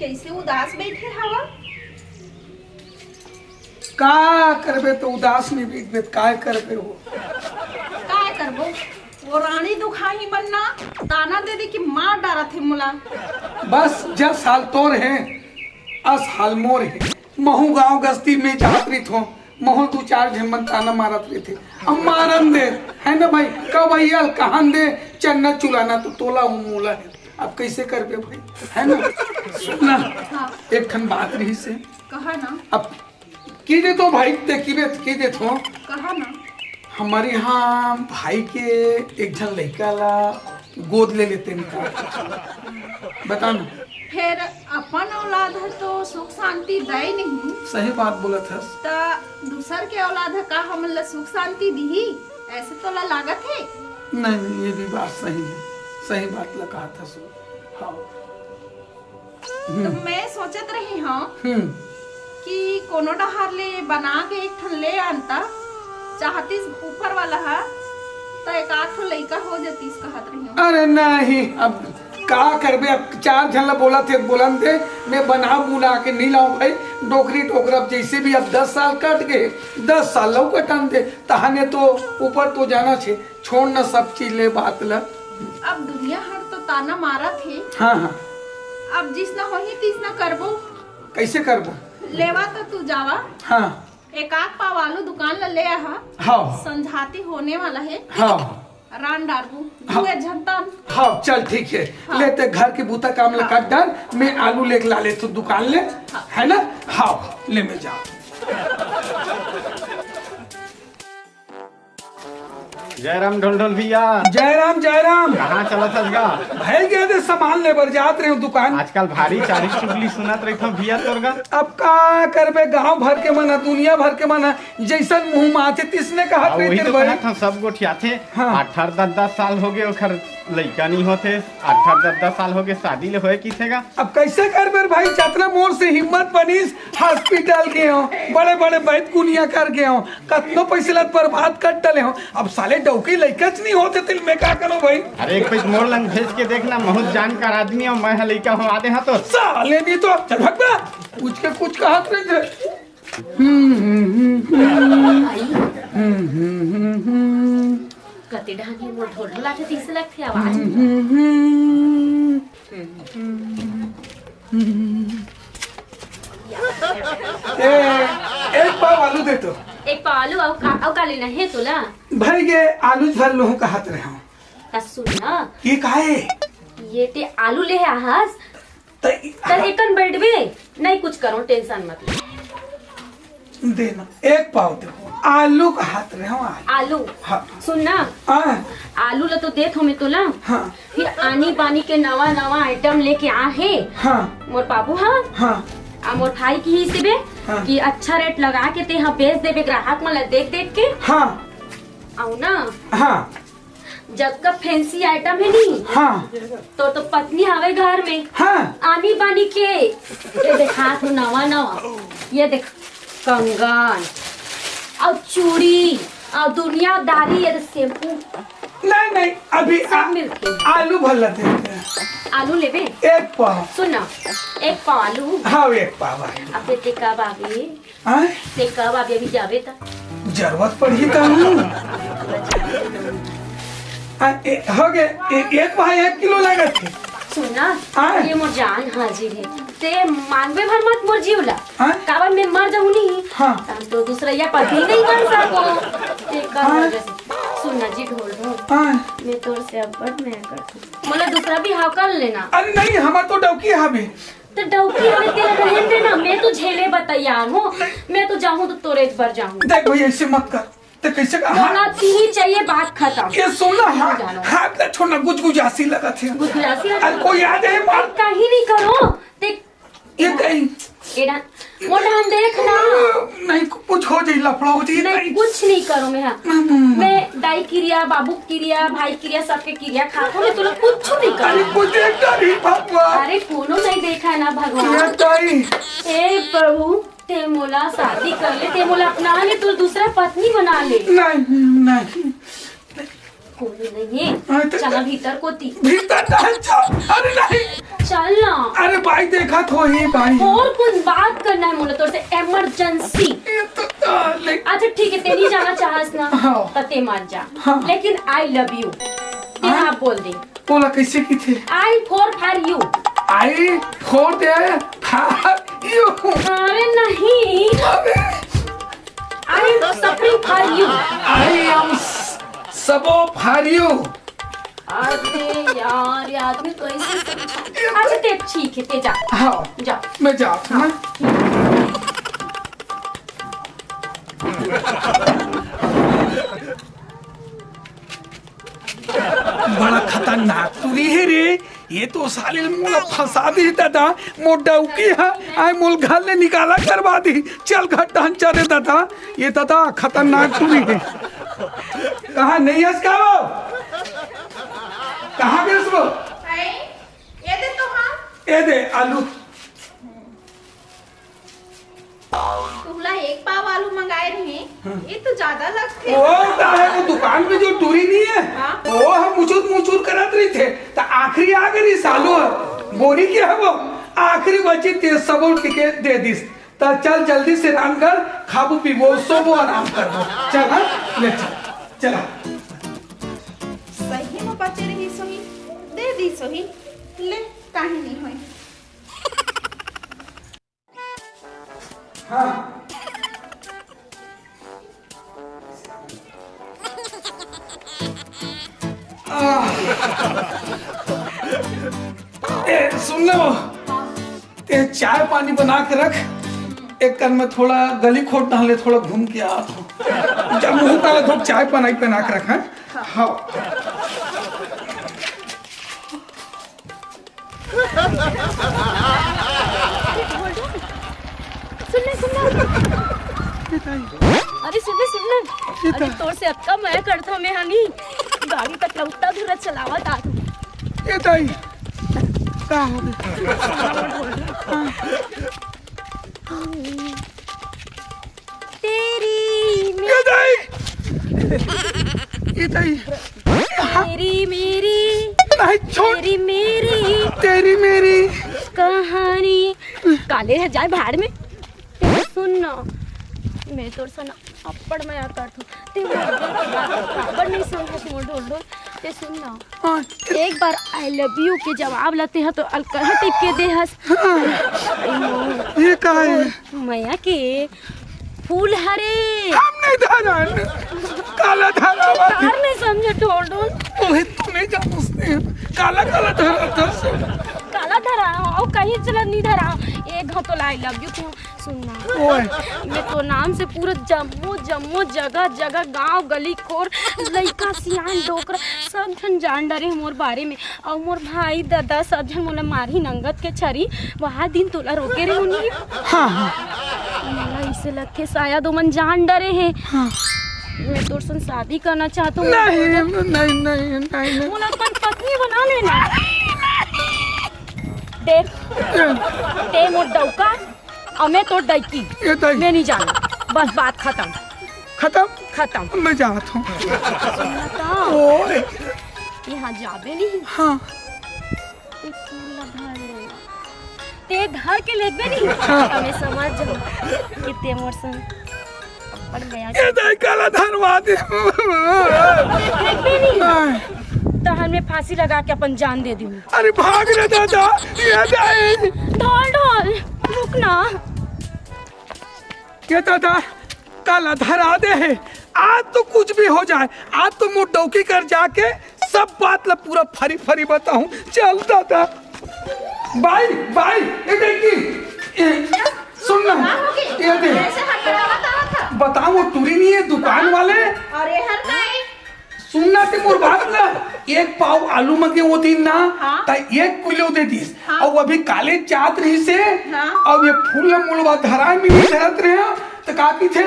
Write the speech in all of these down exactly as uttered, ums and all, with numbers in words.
कइसे उदास बइठे हवा? का करबे, त उदास नइ बइठबे, त काय करबे हो? काय करबो? वो रानी दुखाही मन ना ताना दे दे के मार डारत हे मोला। बस जस हाल तोर हे, अस हाल मोर हे। महूं गांव गस्ती में जात रहिथों, महूं दू चार झन मन ताना मारत रहिथे। अब मारन दे, है ना भाई? कब अइयल कहन दे, चन्ना चुलाना तो तोला हूं मोला हे। अब कइसे करबे भाई, है ना? सुन ना, हाँ। एक ठन बात रहिस हे। कहा ना। अब कहि देथों भाई, ते कहिबे त कहि देथों। कहा ना। हमर इहां भाई के एक झन लइका ला गोद ले लेतेन का। बता ना। फेर अपन औलाद ह तो सुख शांति दय नहीं। सही बात बोलत हस। त दूसर के औलाद ह का हमन ला सुख शांति दिही? अइसे तोला लागत हे? नहीं, नहीं, ये भी बात सही हे। सही बात ला कहत हस। हाँ। त मैं सोचत रहे हंव हम्म। कि कोनो डहर ले बना के एक ठन ले आनता, चाहतिस ऊपर वाला ह, त एक आध ठो लइका हो जतिस कहत रहे हंव। अरे नहीं, अब का करबे, अब चार झन ला बोलत हे, बोलन दे, मैं बना बुना के नइ लांव भाई, डोकरी डोकरा, अब जइसे भी अब दस साल कट गे, दस साल लउ कटन दे, तहने तो ऊपर तो जाना छे, छोड़ ना सब चीज ले बात ला। अब दुनिया हर तो ताना मारत हे। हाँ, हाँ। अब जिसना होही तिसना करबो। कइसे करबो? लेवा त तू जावा। हाँ। एक आध पाव आलू दुकान ला ले आहा। हाँ। संझाती होने वाला हे। हाँ। रान डारबो। हाँ। दुए झन तन। हाँ, चल ठीक हे। हाँ। ले ते घर के बूता काम ला हाँ। कर डार, मैं आलू लेके ला लेथों दुकान ले, हाँ। है ना? हाँ, ले मैं जांव। जय राम ढोलढोल भइया। जय राम, जय राम। कहाँ चलत हस गा? भाई गे दे, सामान ले बर जात रहे हंव दुकान। आजकल भारी चारी चुगली सुनत रहिथंव भइया तोर गा। अब का करबे, गांव भर के मन ह, दुनिया भर के मन ह, जइसन मुंह म आथे तिसने कहत हाँ, वही रहिथे तो भाई। कहत हंव, सब गोठियाथे। हाँ। अठारह दस दस साल हो गे ओखर लइका नइ होत हे, अठारह दस दस साल हो गे शादी ले होय कहिथे गा। अब कइसे करबे रे भाई, जतना मोर से हिम्मत बनिस, hospital गे हंव, बड़े बड़े बैतकुनिया कर गे हंव, कतनो पइसा ला बर्बाद कर डले हंव। अब साले डौकी लइकाच नइ होत हे, त मैं का करंव भाई? अरे एक पइत मोर लंग भेज के देख ना, महूं जानकार आदमी हंव, मैं ह लइका होवा देहंव तो। साले नहीं तो, चल भग बे, पूछ के कुछ कहत रहिथे। हम्म, हम्म, हम्म, हम्म। हम्म, हम्म, हम्म, हम्म। कते डहन हे मोर ढोल ढोला के तीस लाख थे आवाज। हम्म, हम्म, हम्म। हम्म, हम्म, हम्म। ए, एक पाव आलू दे तो। एक पाव आलू, अउ का, अउ का लेना हे तोला? भई गे आलू झन लूहूं कहत रहे हंव। त सुन ना। ये का हे? ये ते आलू ले आहस, त त एकन बइठबे, नहीं कुछ करो, tension मत ले। देना, एक पाव दे। आलू कहत रहे हंव, आलू। आलू? हाँ। सुन ना, हाँ। आलू ला तो देत हंव मैं तोला। हाँ। फिर आनी बानी के नवा नवा item लेके आए हे। हाँ। मोर बाबू हा। हाँ। आ मोर भाई कहिस हे बे हाँ। कि अच्छा rate लगा के ते हा बेच देबे ग्राहक मन ला देख देख के। हाँ। अउ ना। हाँ। जतका fancy item हे नी, हाँ। तोर तो पत्नी हवे घर में। हाँ। आनी बानी के। ये देख हाथ में नवा नवा। ये देख कंगन। अउ चूड़ी। अउ दुनियादारी, ये देख shampoo। नहीं, नहीं, अभी सब आ-, मिलथे। आलू भला देते हैं। आलू लेबे? एक पाव। सुन ना, एक पाव आलू। हाँ, एक पाव आलू। अब ते कब आबे? आय? ते कब आबे, अभी जाबे त? जरूरत पड़ही त हूँ। आ, ए, हो गे, ए, एक भाई एक किलो लागत हे। सुन ना, आय? ये मोर जान हाजिर हे। ते मांगबे भर मत मोर जीव ला। आय? काबर मैं मर जाहूँ नहीं? हाँ। त हम तो दूसरा या पति नहीं बन सको। ते कर आय? वजह से। सुन ना जी ढोल ढोल। आय? मैं तोर से अब्बड़ मया करथूँ। मोला दूसरा बिहाव कर लेना। अरे नहीं, हमार तो डौकी हावे। त डौकी हवे तेला रहन दे ना, मैं तो झेले बर तैयार हूँ। मैं तो जाहूँ त तोरे बर जाहूँ। देख भई, अइसे मत कर। ते कइसे का-, हाँ। बोला, तीही चाहिए, बात खतम। ये सुन ना, हाँ, जानो। हाथ ला छोड़ ना, गुजगुजासी लगत हे। गुजगुजासी लगत हे? अरे कोई आ जाए, मार। कहीं नहीं करो। देख, ये कहीं। एडा, मोर ढान देख ना। नहीं, कुछ हो जाई, लफड़ा हो जाई, नहीं, नहीं। कुछ नहीं करो मैं, हाँ। हम्म, हम्म, हम्म। मैं दाई किरिया, बाबू किरिया, भाई किरिया, सबके किरिया खात हूँ, मैं तोला कुछ नहीं करो। अरे, कुछ एक डर ही भगवान। अरे, कोनो नहीं देखा ना भगवान। ये दाई। हे प्रभु, ते मोला शादी कर ले, ते मोला अपना ले, तोर दूसरा पत्नी बना ले। नहीं, नहीं। कोई नहीं है। हाँ, तो चला भीतर कोती। भीतर ना, चल। अरे नहीं। चल ना। अरे बाई, देखा तो ही बाई। और कुछ बात करना है मोला तोर से, इमरजेंसी। ये तो, आ, ले- अच्छा ठीक है, तेरी जाना चाहस ना, हाँ। तो ते मान जा। हाँ। लेकिन I love you। ते हाँ? आप बोल दे। बोला कैसे की थे? I for, for you। I for the, for you। अरे नहीं। अरे। I am suffering for you। I am सबो for you। अरे यार, ये आदमी कैसे समझा? अच्छा, ते ठीक है, ते जा। हाँ, जा। मैं जाता हूँ। हाँ। बड़ा खतरनाक टूरी हे रे। ये तो साले मोला फंसा दी दादा। मोर डौकी हा, आय मोल घर ले निकाला करवा दी। चल घर टहन चले दादा। ये दादा खतरनाक टूरी हे। कहाँ नहीं हस का वो? कहाँ गेस वो? ये दे तो हाँ। ये दे आलू। तुहला एक पाव आलू मंगाए रहे, हाँ। ये तो ज्यादा लगथे। ओ, का है वो दुकान में जो टूरी नहीं है? हाँ। वो हम मुचुर मुचुर करत रही थे, तो आखिरी आ गई सालू है। बोरी के है वो, आखिरी बची ते सबो टिके दे दिस। तो चल जल्दी से रांधकर खाबो पीबो, सोबो आराम करबो। चल हाँ, ले चल, चला। सही में बचे रही सोही, दे दी सोही, ले काहे नहीं होई। हाँ। आह। ए, सुन लो, ते चाय पानी बना के रख। एक कन में थोड़ा गली खोट डाले, थोड़ा घूम के आ तो। जब मुंह ताला धोक चाय पानी बना के रख, हाँ? हाँ। सुन ले, सुन ले। अरे सुन ले, सुन ले। अरे तोर से अतका मया करथो मैं हनी। गाड़ी तक लौटता धुरा चलावत आ तू। ए दाई, का हो गया? हाँ। तेरी ये दाई, ये दाई, मेरी मेरी नहीं छोड़। तेरी मेरी तेरी मेरी कहानी। काले है जाए भाड़ में। तेरे सुन ना, मैं तोर से ना अप्पड़ मया करथो। ते मोर दिल के बात काबर नहीं समझत मोर ढोल ढोल। ते सुन ना, हाँ। एक बार I love you के जवाब ला ते ह तो अलकरहा टिप के दे हस। हाँ। ये का है? मया के फूल हरे। हम नहीं धरन। काला धरावा। कार नहीं समझे ढोल ढोल। तुम्हें तो नहीं जान उसने। काला काला धरा था सब। काला धरा, और कहीं चला नहीं धरा। एक घाव तो I love you क्यों? सुन ना। ओए। मैं तो नाम से पूरा जम्मो, जम्मो जगह, जगह, गांव, गली, खोर, लइका, सियान, डोकरा, सब झन जान डरे मोर बारे में। अउ मोर भाई, ददा, सब झन मोला मारही नंगत के छरी। वहा दिन तोला रोके रहे होनी। हाँ, हाँ। मोला इसे लगथे शायद ओमन जान डरे हे। हाँ। मैं तोर संग शादी करना चाहत हूँ। नहीं, नहीं, नहीं, नहीं, नहीं। मोला अपन पत्नी बना लेना। देख, ते मोर डौका, अउ मैं तोर डौकी। ये दाई। मैं नहीं जाना। बस बात खतम। खतम? खतम। मैं जात हूँ। सुन ना तो। ओए। यहाँ जाबे नहीं। हाँ। ते फूल ला धर ले। ते धर के लेबे नहीं। हाँ। त मैं समझ जाऊँ कि ते मोर संग अपन गया। ये दाई काला धरवा दे। लेबे नहीं। हाँ। तहन मैं फांसी लगा के अपन जान दे दूँ। अरे भाग रे दादा, ये दाई। ढोल ढोल, रुक ना। ये दादा, काला धरा दे हे। आज तो कुछ भी हो जाए, आज तो मोर डौकी कर जाके सब बात ला पूरा फरी फरी बताऊं। चल दादा। बाई, बाई, ये देखी, ये, सुन ना, का हो गई? ये दे। कैसे हड़बड़ावत आवत ह? बताओ, वो टूरी नहीं है दुकान वाले? अरे हर नहीं। सुन ना ते मोर बात ना, एक पाव आलू मंगे वो दिन ना, हाँ। त एक किलो दे दिस। हाँ। अउ अभी काले जात रहिसे, हाँ। अउ ये फूल मुलवा धरा मिली धरत रहे, त का कहिथे,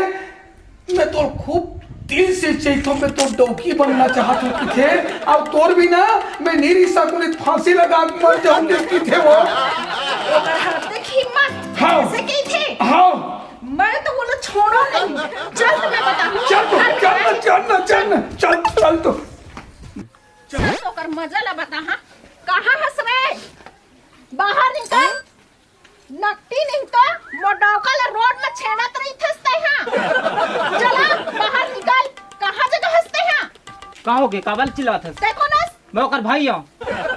मैं तोर खूब दिल से चहिथों, मैं तोर डौकी बनना चाहत हूँ कहिथे, अउ तोर भी ना, मैं नहीं रहि सकूँ, नहीं त फांसी लगा के मर जाऊँ कहिथे वो। ओकर हद तक हिम्मत, हाँ। ऐसे कहिथे? हाँ। मैं तो बोला छोड़ो नहीं। चल तो मैं बताऊँ। चल तो, घर में चल ना, जाके चल ना, चल ना, चल, चल तो। चला बता, हाँ, कहाँ हस रे? बाहर निकल। नकटी नहीं तो मोर डौका ला रोड में छेड़त रहिथस तैं, हाँ। चला, बाहर निकल। कहाँ जगह हस तैं, हाँ? का होगे? काबर चिल्लात हस? तैं कोन हस? मैं ओकर भाई हूँ।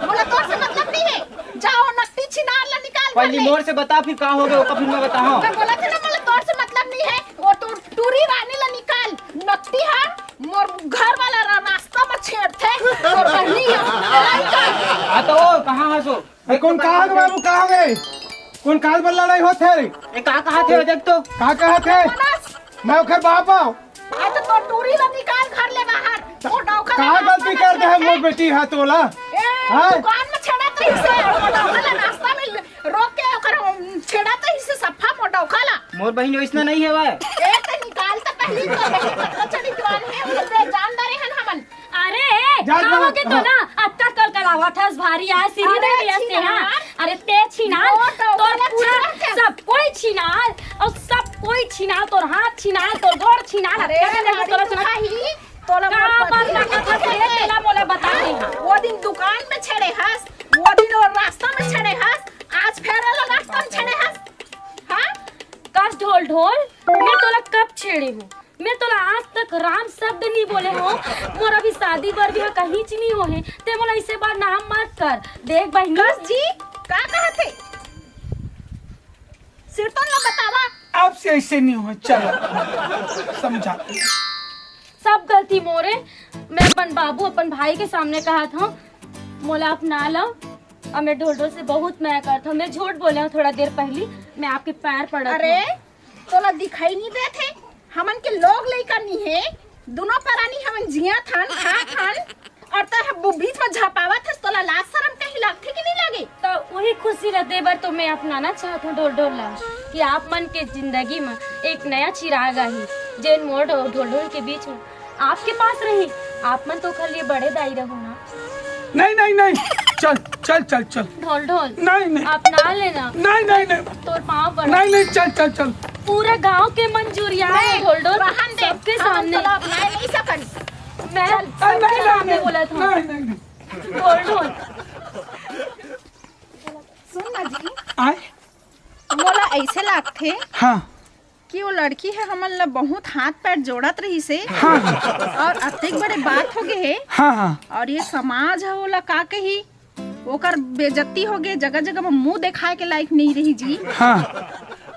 मोला तोर से मतलब नहीं है। जा ओ नकटी छिनार ला निकाल घर पहली ले। मोर से बता, फिर का होगे, ओकर फिर मैं बताहूँ। मैं बोला था ना, मोला तोर से मतलब नहीं है। वो तो टूरी रानी ला निकाल। नकटी हा मोर घर वाला रा-, रास्ता में छेड़थे। तो बहनी हा, लड़ाई कर। हाँ तो ओ, कहाँ हस ओ? ए, कोन काहत बाबू, का होगे? कोन काहत बर लड़ाई होत हे रे? ए, का कहत हे, देख तो। का कहत हे? मैं ओकर बाप हूँ। अरे तो तोर टूरी ला निकाल घर ले बाहर। वो डौका का ला गलती रास्ता में कर दे हे छेड़थे। मोर बेटी हा तोला? ए, हाँ? दुकान में छेड़त रहिसे, वो डौका ला रास्ता में रोक के ओकर छेड़त रहिसे सफा मोर डौका ला। मोर बहिन ओइसना नहीं हेवय। ए, ते निकाल तो पहली तो बहिन पतला चढ़ी जवान है, वो तो जान डारे हन हमन। अरे, जान का दो। होगे तो ना, अतका कलकलावत हस भारी आज, सीढ़ी अरे, दे दिया से, हाँ। छिनार। अरे, ते छिनार, वो तो तोर ओकरा पूरा छिनार क्या? सब कोई छिनार, और सब कोई छिनार, तोर हाथ छिनार, तोर गोड़ छिनार, अरे, अतका के नारी तोला सुना। दुखाही, तोला का मोर बात पति लगत हस, ये तेला मोला बता दे, हाँ। वो दिन दुकान में छेड़े हस, वो दिन वो रास्ता में छेड़े हस, आज फेर वाला रास्ता में छेड़े हस, हाँ? कस ढोल ढोल, मैं तोला कब छेड़े हूँ? मैं तोला आज तक राम शब्द नहीं बोले हो। मोर अभी शादी बर भी कहीं च नहीं हो हे, ते मोला ऐसे बार नाम मत कर। देख बहिनी। कस जी, का कहत हे? सिरतोन ला बतावा। आपसे ऐसे नहीं हो, चलो समझाते हैं। सब गलती मोरे। मैं अपन बाबू, अपन भाई के सामने कहत हूँ, मोला अपना लो। अब मैं ढोल ढोल से बहुत मया करत हूँ। मैं झूठ बोले हूँ थोड़ा देर पहली, मैं आपके पैर पड़त अरे, हूँ। तोला दिखाई नहीं देत हे? हमन के लोग लइका नहीं हे, दोनों परानी हमन जियत हन, खात हन, और तैं ह बु-, बीच में झपावत हस, तोला लाज शरम कहीं लगथे कि नहीं लगे? तो वही खुशी ला दे बर तो मैं अपनाना चाहत हूँ ढोल ढोल ला, कि आप मन के जिंदगी में एक नया चिराग आही, जेन मोर ढो-, ढोल ढोल के बीच में आपके पास रही, आप मन तो ओकर लिए बड़े दाई रहो ना। नहीं, नहीं, नहीं, चल, चल, चल, चल। ढोल ढोल। नहीं, नहीं। अपना लेना। नहीं, नहीं, नहीं। तोर पाँव पड़ा। नहीं, नहीं, चल, चल, चल। पूरा गांव के मंजूरिया है नहीं, ढोल ढोल। रहन दे, सबके हम सामने। तोला अपनाए नहीं सकन। मैं चल। अरे, नहीं, सबके नहीं, सामने नहीं, बोला था। नहीं, नहीं, नहीं। ढोल ढोल। सुन ना जी। आए? मोला ऐसे लागथे। हाँ। कि वो लड़की ह हमन ला बहुत हाथ पैर जोड़त रहिस हे। हाँ, हाँ। और अतेक बड़े बात हो गए हे। हाँ, हाँ। और ये समाज ह ओला का कही, ओकर बेइज्जती हो गए, जगह जगह में मुंह दिखाए के लायक नहीं रही जी। हाँ।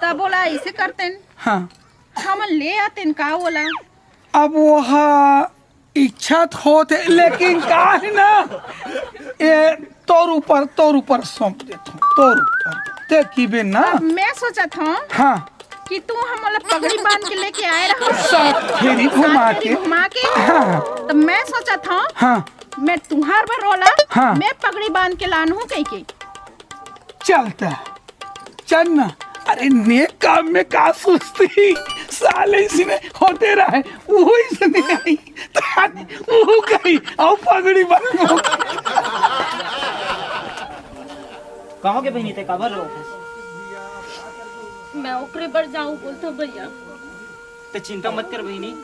तब ओला ऐसे करतेन। हाँ। हमन ले आतेन का ओला। अब वो ह इच्छा तो होत हे, लेकिन का हे ना, ए, तोर ऊपर, तोर ऊपर सौंप देत हूँ, तोर ऊपर। ते कीबे ना। अब मैं सोचत हूँ हाँ। कि तू हमला पगड़ी बांध के लेके आए रहो। सात फेरी घुमा सात फेरी के। घुमा के। हाँ। तो मैं सोचत हूँ हाँ। मैं तुहार बर रोला, हाँ। मैं पगड़ी बांध के लान हूँ कह के। चलता। चल ना। अरे नेक काम में का सुस्ती, साले इसने होते रहे, वो इसने आई, तान वो गई, आओ पगड़ी बांध। कहाँ के बहिनी ते काबर रो? मैं ओकरे बर जाऊं बोलता भैया। ते चिंता मत कर बहिनी,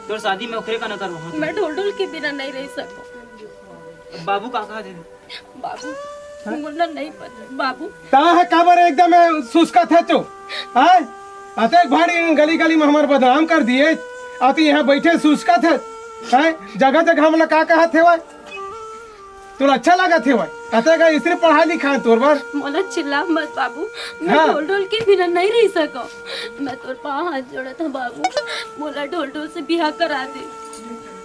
तोर शादी मैं ओकरे का न करवाऊँ। मैं ढोल ढोल के बिना नहीं रह सकूं। बाबू का कहा दे? बाबू, हाँ? मोला नहीं पता, बाबू। ता है काबर एकदम सुस्कत है तू? हैं? अतेक भारी गली गली में हमर बदनाम कर दिए, अउ तू यहाँ बैठे सुस्कत है, हैं? जगह जगह हमला का कहत हेवय? तोला अच्छा लागत हेवय? अतेक स्त्री पढ़ा लिखा है तोर बर। मोला चिल्ला मत बाबू, मैं हाँ। ढोल ढोल के बिना नहीं रह सको। मैं तोर पाँव हाथ जोड़त हूँ बाबू, मोला ढोल ढोल से बिहा करा दे।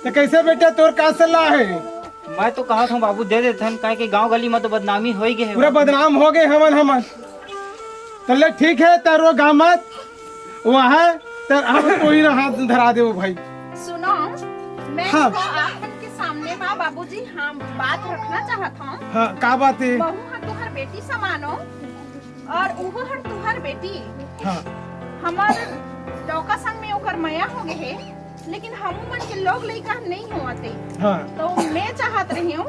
तो कैसे बेटा तोर का सलाह है? मैं तो कहत हूँ बाबू, दे देथन, काहे कि गांव गली में तो बदनामी हो ही गए हे। पूरा बदनाम हो गए हमन, हमन। तो ले ठीक है, तारो गामत, वहाँ, तर हम कोई ना हाथ धरा देवो भाई। सुनो, मैं हाँ। तो आप मन के सामने मा बाबूजी, हाँ, बात रखना चाहत हूँ। हाँ, का बात है? बहू हाँ तुहर बेटी समानो, और उहो हर तुहर बेटी। हाँ। हमर डौका संग में ओकर मया हो गए हे, लेकिन हमू मन के लोग लइका नहीं होवत हे। हाँ। तो मैं चाहत रही हूँ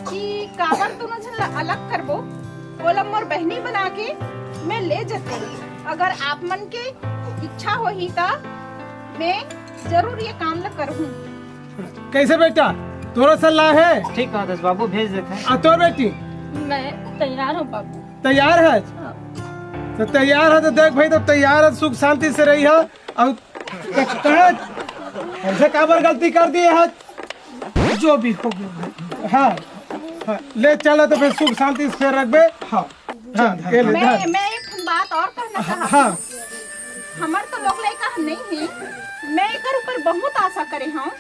कि काबर दोनों झन ला अलग करबो, ओला मोर बहनी बना के मैं ले जते। अगर आप मन के इच्छा होही त मैं जरूर ये काम ला करहूँ। कैसे बेटा, तोरो सलाह हे? ठीक कहत हस बाबू, भेज देत हन। आ तोर बेटी? मैं तैयार हूँ बाबू। तैयार हस? हाँ। तो तैयार हस तो देख भाई, तो तैयार हस, सुख शांति से रही है। अउ कहाँ ऐसे काबर गलती कर दिए हस? जो भी हो गया भाई। हाँ, हाँ, ले चल तो फिर सुख शांति से रखबे। हाँ, हाँ, ये ले, मैं, हाँ। मैं एक ठन बात और कहना चाहत हाँ। हूँ। हमर तो लोग लइका नहीं है, मैं एकर ऊपर बहुत आशा करे हूँ।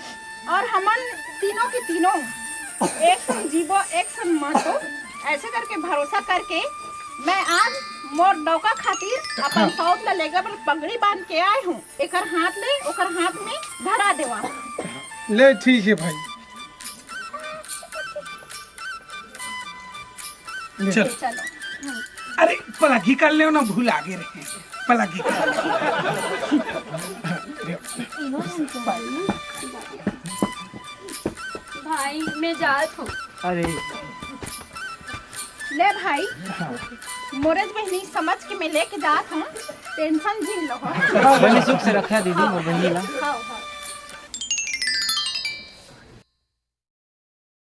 और हमन तीनों के तीनों एक संग जीवो, एक संग मरतो, ऐसे करके भरोसा करके मैं आज मोर डौका खातिर अपन हाँ। सौत ला लेगे बर पगड़ी बांध के आए हूँ। एकर हाथ ले ओकर हाथ में धरा देवा। ले ठीक है भाई। ले। चल। चलो। अरे पलगी कर ले ना, भूला गे रहे। पलगी कर ले। भाई मैं जात हूँ। अरे ले भाई, मोरे बहिनी समझ के मैं लेके जात हूँ, टेंशन झिन लो। बड़ी सुख से रखा दीदी मोर बहिनी ला। हाँ, हाँ।